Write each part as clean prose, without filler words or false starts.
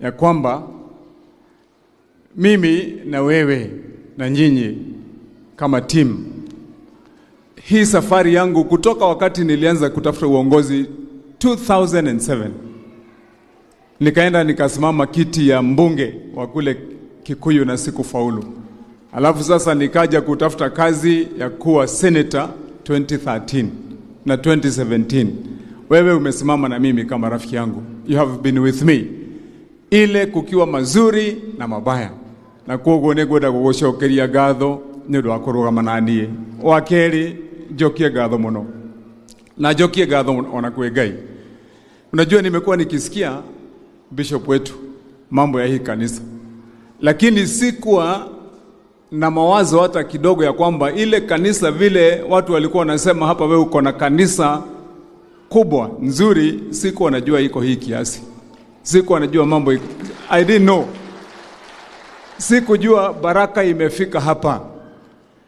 ya kwamba mimi na wewe na nyinyi kama timu, hii safari yangu kutoka wakati nilianza kutafuta uongozi 2007, nikaenda nikasimama kiti ya mbunge wa kule Kikuyu na sikufaulu. Alafu sasa nikaja kutafuta kazi ya kuwa senator 2013 na 2017. Wewe umesimama na mimi kama rafiki yangu, you have been with me ile kukiwa mazuri na mabaya, na koguo nĩ ngwenda gũgũcokeria ngatho nĩ ũndũ wa kũrũgama na niĩ. Wa kerĩ, njokie ngatho mũno na njokie ngatho ona kwĩ Ngai. Unajua, nimekuwa nikisikia bishop wetu mambo ya hii kanisa, lakini sikuwa na mawazo hata kidogo ya kwamba ile kanisa vile watu walikuwa wanasema hapa, wewe uko na kanisa kubwa nzuri, sikuwa najua iko hii kiasi, sikuwa najua mambo iko. I didn't know, sikujua baraka imefika hapa.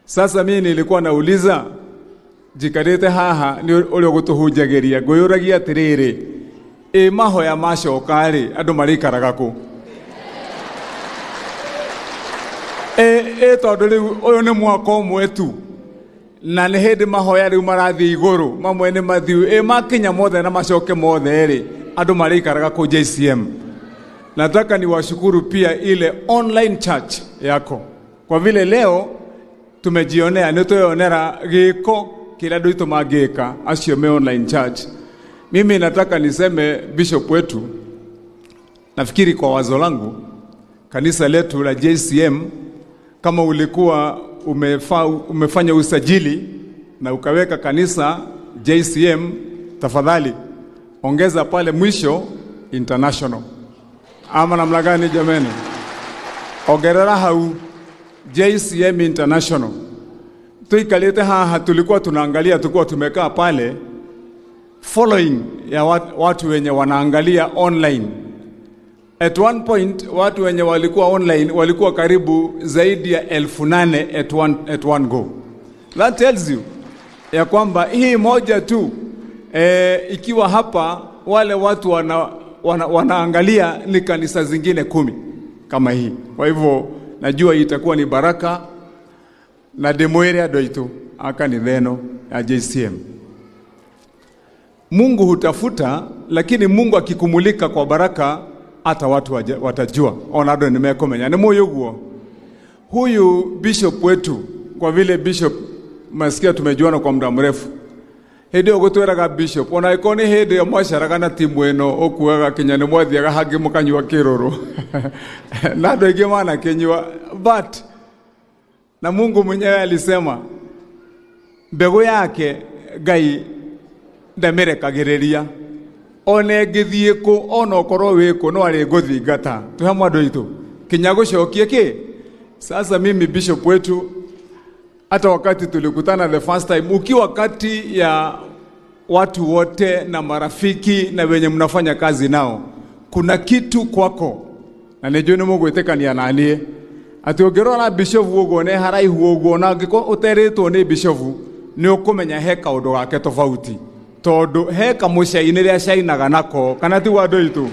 Sasa mimi nilikuwa nauliza njikarĩte haha nĩ ũrĩa ũgũtũhunjagĩria, ngwĩyũragia atĩrĩrĩ, ĩ mahoya macoka rĩ, andũ marĩikaraga kũ? Ĩ tondũ rĩu ũyũ nĩ mwaka ũmwe tu na nĩ hĩndĩ mahoya rĩu marathiĩ igũrũ, mamwe nĩ mathiu, ĩ makinya mothe na macoke mothe rĩ, andũ marĩikaraga kũ JCM? Nataka niwashukuru pia ile online church yako kwa vile leo tumejionea, nĩ tweyonera gĩko kĩrĩa andũ aitũ mangĩka acio me online church. Mimi nataka niseme bishop wetu, nafikiri kwa wazo langu, kanisa letu la JCM, kama ulikuwa umefanya usajili na ukaweka kanisa JCM, tafadhali ongeza pale mwisho international, ama namna gani jameni? Ongerera hau JCM International. Tuikalite haha, tulikuwa tunaangalia, tulikuwa tumekaa pale following ya watu wenye wanaangalia online. At one point watu wenye walikuwa online walikuwa karibu zaidi ya 8,000 at one go. That tells you ya kwamba hii moja tu, ikiwa hapa wale watu wanaangalia ni kanisa zingine 10 kama hii. Kwa hivyo najua itakuwa ni baraka na ndĩmwĩre andũ aitũ a kanitha ĩno ya JCM. Mungu hutafuta, lakini Mungu akikumulika kwa baraka hata watu watajua, ona andũ nĩmekũmenya nĩ mũĩ ũguo. Huyu bishop wetu, kwa vile bishop masikia tumejuana kwa muda mrefu, hĩndĩ ĩyo gũtwĩraga bishop, ona ĩkorwo nĩ hĩndĩ ĩyo mwacaraga na timu ĩno ũkuaga kinya nĩ mwathiaga hangĩ mũkanyua kĩrũrũ na andũ aingĩ manakĩnyua, but na Mungu mwenyewe alisema mbegũ yake Ngai ndamĩrekagĩrĩria, ona ĩngĩthiĩ kũ, ona ũkorwo wĩ kũ, no arĩngũthingata. Twĩ hamwe andũ aitũ kinya gũcokie kĩ. Sasa mimi bishop wetu, hata wakati tulikutana the first time, ukiwa kati ya watu wote na marafiki na wenye mnafanya kazi nao, kuna kitu kwako na nĩnjũĩ nĩ mũgwĩtĩkania na niĩ atĩ ũngĩrora bishop ũguo nĩ haraihu ũguo, na angĩkorwo ũterĩtwo nĩ bishop nĩ ũkũmenya he kaũndũ gake tofauti, tondũ he kamũcainĩre acainaga nako, kana tiguo andũ aitũ?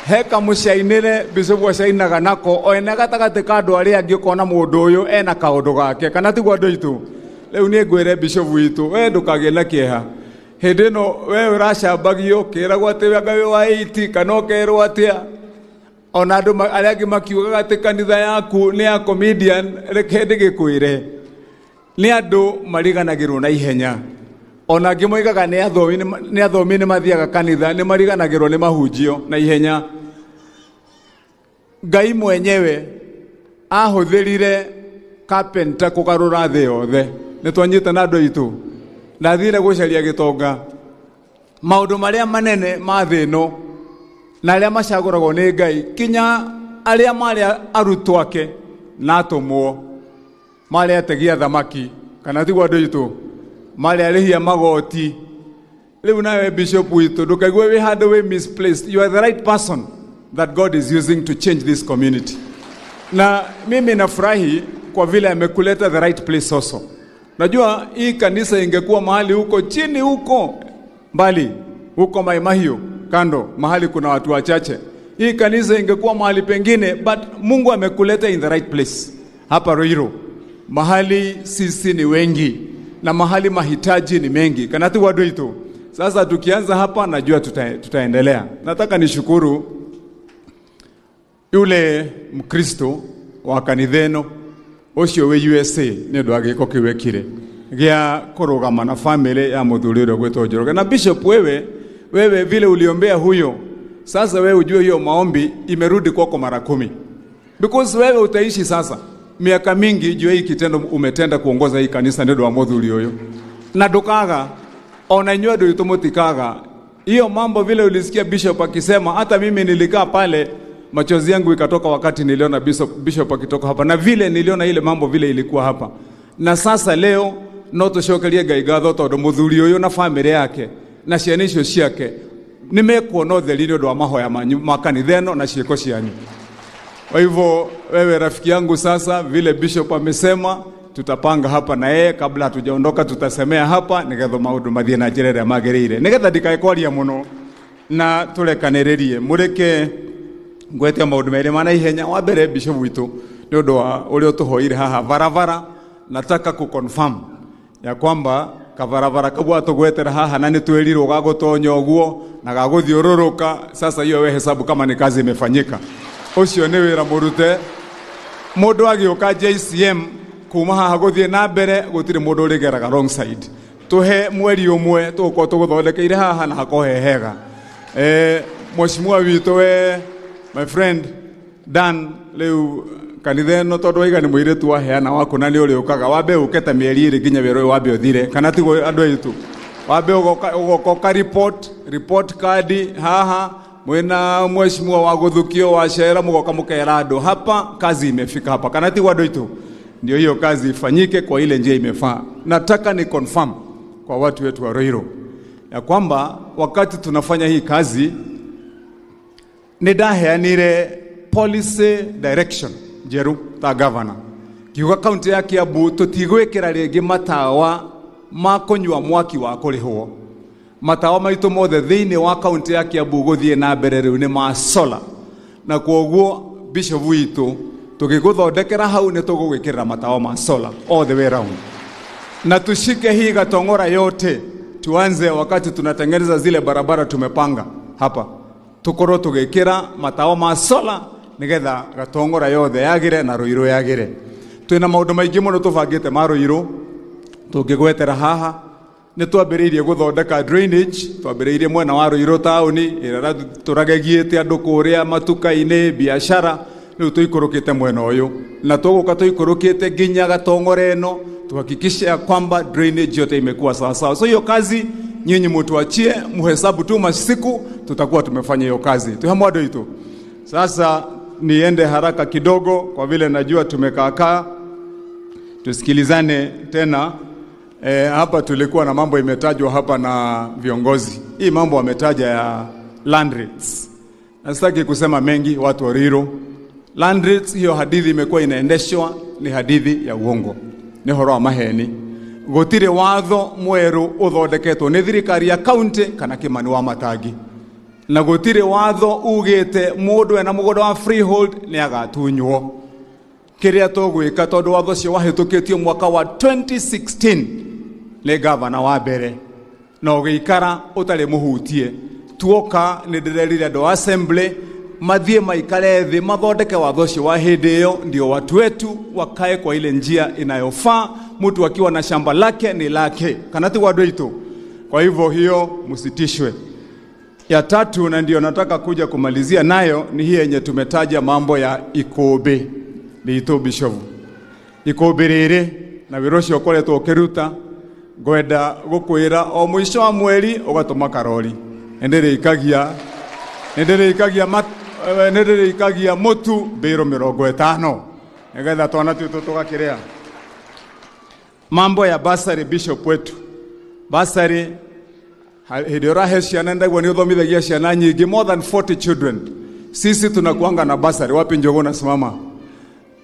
He kamũcainĩre bishop acainaga nako, o ene gatagatĩ ka andũ arĩa angĩ ũkona mũndũ ũyũ ena kaũndũ gake, kana tiguo andũ aitũ? Rĩu niĩ ngwĩre bishop witũ, we ndũkagĩe na kĩeha hĩndĩ ĩno we ũracambagio ũkĩragwo atĩ we anga wĩ wa 80 kana ũkerwo atĩa, ona andũ arĩa angĩ makiugaga atĩ kanitha yaku nĩ ya comedian. Reke ndĩgĩkwĩre, nĩ andũ mariganagĩrwo na ihenya. Ona angĩ moigaga nĩ athomi nĩ mathiaga kanitha, nĩ mariganagĩrwo nĩ mahunjio na ihenya. Ngai mwenyewe ahũthĩrire carpenter kũgarũra thĩ yothe. Nĩ twanyita na andũ aitũ, ndathire gũcaria gĩtonga. Maũndũ marĩa manene ma thĩ ĩno na arĩa macagũragwo nĩ Ngai, kinya arĩa marĩ arutwo ake na atũmwo, marĩ ategi a thamaki, kana tiguo andũ aitũ, marĩ arĩhi a magoti. Rĩu nawe bishop witũ, ndũkaigue wĩ handũ wĩ misplaced. You are the right person that God is using to change this community. Na mimi nafurahi kwa vile amekuleta the right place also. Najua hii kanisa ingekuwa mahali huko chini huko mbali huko Mai Mahiu kando, mahali kuna watu wachache, Hii kanisa ingekuwa mahali pengine, but Mungu amekuleta in the right place hapa Ruiru, mahali sisi ni wengi na mahali mahitaji ni mengi kana ti wadu itu. Sasa tukianza hapa najua tutaendelea. Nataka nishukuru yule Mkristo wa kanitheno ucio wi USA ni undu wa giko kiu ekire gia kurugama na family ya muthuri uria gwitwo Njoroge. Na bishop, wewe vile uliombea huyo, sasa wewe ujue hiyo maombi imerudi kwako mara 10, because wewe utaishi sasa miaka mingi juu hii kitendo umetenda kuongoza hii kanisa ndio wa muthuri uyu, na ndukaga ona inyuĩ andũ aitũ mũtikaga hiyo mambo. Vile ulisikia bishop akisema, hata mimi nilikaa pale machozi yangu ikatoka wakati niliona bishop akitoka hapa, na vile niliona ile mambo vile ilikuwa hapa. Na sasa leo no tucokerie Ngai ngatho tondu muthuri uyu na family yake na ciana icio ciake nimekuona ũtheri nĩ ũndũ wa mahoya manyu ma kanitha ĩno na ciĩko cianyu. Kwa hivyo wewe rafiki yangu, sasa vile bishop amesema, tutapanga hapa na yeye kabla hatujaondoka, tutasemea hapa nigetha maundu mathie na njira ĩrĩa magĩrĩire, nigetha ndikae kwaria mũno na tũrekanĩrĩrie. Mũreke ngwete maundu merĩ ma naihenya. Wa mbere, bishop witũ, nĩ ũndũ wa ũrĩa ũtũhoire haha barabara, nataka kuconfirm ya kwamba kabarabara kau atũgwetera haha na nĩtwĩrirwo gagũtonya ũguo na gagũthiũrũrũka. Sasa hiyo we hesabu kama ni kazi imefanyika. Ũcio nĩ wĩra mũrute. Mũndũ agĩũka JCM kuma haha gũthiĩ na mbere gũtirĩ mũndũ ũrĩgeraga wrong side. Tũhe mweri ũmwe tũgũkorwo tũgũthondekeire haha na hakorwo he hega. Mheshimiwa witũ, we my friend Dan, rĩu kanitha ĩno tondũ waiga nĩ mũirĩtu waheana waku na nĩ ũrĩũkaga, wambe ũke ta mĩeri ĩrĩ nginya wĩra ũyũ wambe ũthire, kana tiguo andũ aitũ? Wambe ũgoka ũka report card haha mwina mheshimiwa wa gũthukio wa cera, mũgoka mũkera andũ hapa kazi imefika hapa, kana tiguo andũ aitũ? Ndio hiyo kazi ifanyike kwa ile njia imefaa. Nataka ni confirm kwa watu wetu wa Ruiru ya kwamba wakati tunafanya hii kazi nĩ ndaheanire policy direction njerũ ta governor, ngiuga kaunti ya Kiambu tũtigwĩkĩra rĩngĩ matawa ma kũnyua mwaki wa kũrĩhwo. Matawa maitũ mothe thĩinĩ wa kaunti ya Kiambu gũthiĩ na mbere rĩu nĩ ma solar, na kwoguo bishop witũ, tũgĩgũthondekera hau nĩ tũgũgwĩkĩrĩra matawa ma solar all the way round, na tushike hii Gatong'ora yote, tuanze wakati tunatengeneza zile barabara tumepanga hapa, tukorwo tugikira matawa ma solar nigetha Gatong'ora yothe yagire na Ruiru yagire. Twina maundu maingi muno tubangite ma Ruiru tungigwetera haha. Nĩ twambĩrĩirie gũthondeka drainage, twambĩrĩirie mwena wa Ruiru taũni ĩrĩa tũragegiĩte andũ kũrĩa matuka-inĩ biashara. Rĩu tũikũrũkĩte mwena ũyũ na tũgũka tũikũrũkĩte nginya Gatong'ora ĩno, tuhakikishe ya kwamba drainage yote imekuwa sawa sawa. So hiyo kazi nyinyi mutuachie, muhesabu tu masiku, tutakuwa tumefanya hiyo kazi. Tuhamwe andũ itu. Sasa niende haraka kidogo kwa vile najua tumekaakaa, tusikilizane tena. Hapa tulikuwa na mambo imetajwa hapa na viongozi. Hii mambo wametaja ya land rates. Na sitaki kusema mengi, watu wa Ruiru. Land rates, hiyo hadithi imekuwa inaendeshwa ni hadithi ya uongo. Ni horo wa maheni. Gutire watho mweru uthondeketwo ni thirikari ya county kana Kimani wa Matangi. Na gutire watho ugite mundu ena mugunda wa freehold ni agatunywo. Kiria tugwika, tondu watho ucio wahitukitio mwaka wa 2016 nĩ gavana wa mbere na ũgĩikara ũtarĩ mũhutie, tuoka nĩ ndĩrerire andũ a assembly mathiĩ maikare thĩ mathondeke watho ũcio wa hĩndĩ ĩyo, ndio watu wetu wakae kwa ile njia inayofaa. Mtu akiwa na shamba lake ni lake, kana ti andũ aitũ? Kwa hivyo hiyo msitishwe. Ya tatu, na ndio nataka kuja kumalizia nayo, ni hii yenye tumetaja mambo ya ikũmbĩ rĩitũ. Bishop, ikũmbĩ rĩrĩ na wĩra ũcio ũkoretwo ũkĩruta, ngwenda gũkwĩra o mũico wa mweri ũgatũma karori. Nĩndĩrĩikagia mũtu mbĩrũ 50 nĩgetha twana twitũ tũgakĩrĩa. Mambo ya basari, bishop wetu, basari hĩndĩ ũrahe ciana, ndaigua nĩ ũthomithagia ciana nyingĩ, more than 40 children. Sisi tunakuanga na basari. Wapi Njogo nasimama?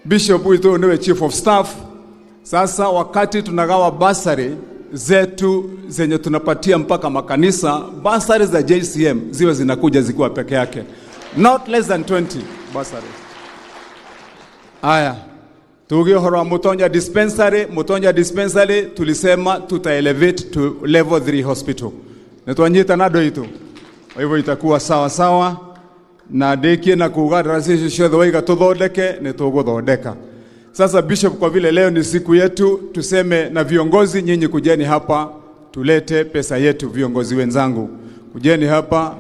Bishop wetu niwe chief of staff. Sasa wakati tunagawa basari zetu zenye tunapatia mpaka makanisa, basari za JCM ziwe zinakuja zikiwa peke yake. Not less than 20 bursaries. Aya, tuge uhoro wa Mutonya dispensary. Mutonya dispensary tulisema tuta elevate to level 3 hospital. Nitwanyita na andũ aitũ. Kwa hivyo itakuwa sawa sawa na ndikie na kuga ndaraca icio ciothe waiga tuthondeke nĩ tũgũthondeka. Sasa Bishop, kwa vile leo ni siku yetu, tuseme na viongozi, nyinyi kujeni hapa tulete pesa yetu. Viongozi wenzangu kujeni hapa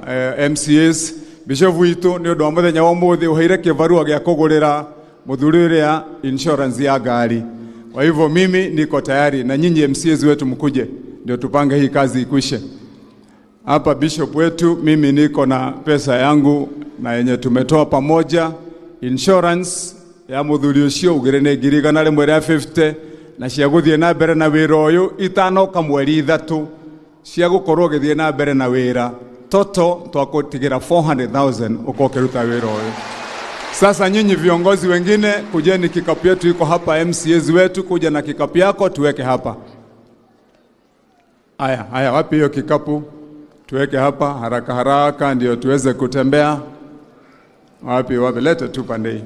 MCAs. Bishop witũ nĩ ũndũ wa mũthenya wa ũmũthĩ ũheire kĩbarua gĩa kũgũrĩra mũthuri ũrĩa insurance ya ngari. Kwa hivyo mimi niko tayari na nyinyi MCAs wetu mkuje, ndio tupange hii kazi ikwishe. Hapa bishop wetu, mimi niko na pesa yangu na yenye tumetoa pamoja insurance ya muthuri ucio ugire nĩ 150,000 na cia gũthiĩ na mbere na wĩra ũyũ itanoka mweri 3 cia gũkorwo ũgĩthiĩ na mbere na wĩra toto twakũtigĩra 400,000 ũkorwo ũkĩruta wĩra ũyũ. Sasa nyinyi viongozi wengine kujeni, kikapu yetu iko hapa, MCAs wetu kuja na kikapu yako tuweke hapa. Aya, haya, wapi hiyo kikapu? Tuweke hapa haraka haraka ndio tuweze kutembea. Wapi wapi, lete tu pande hii.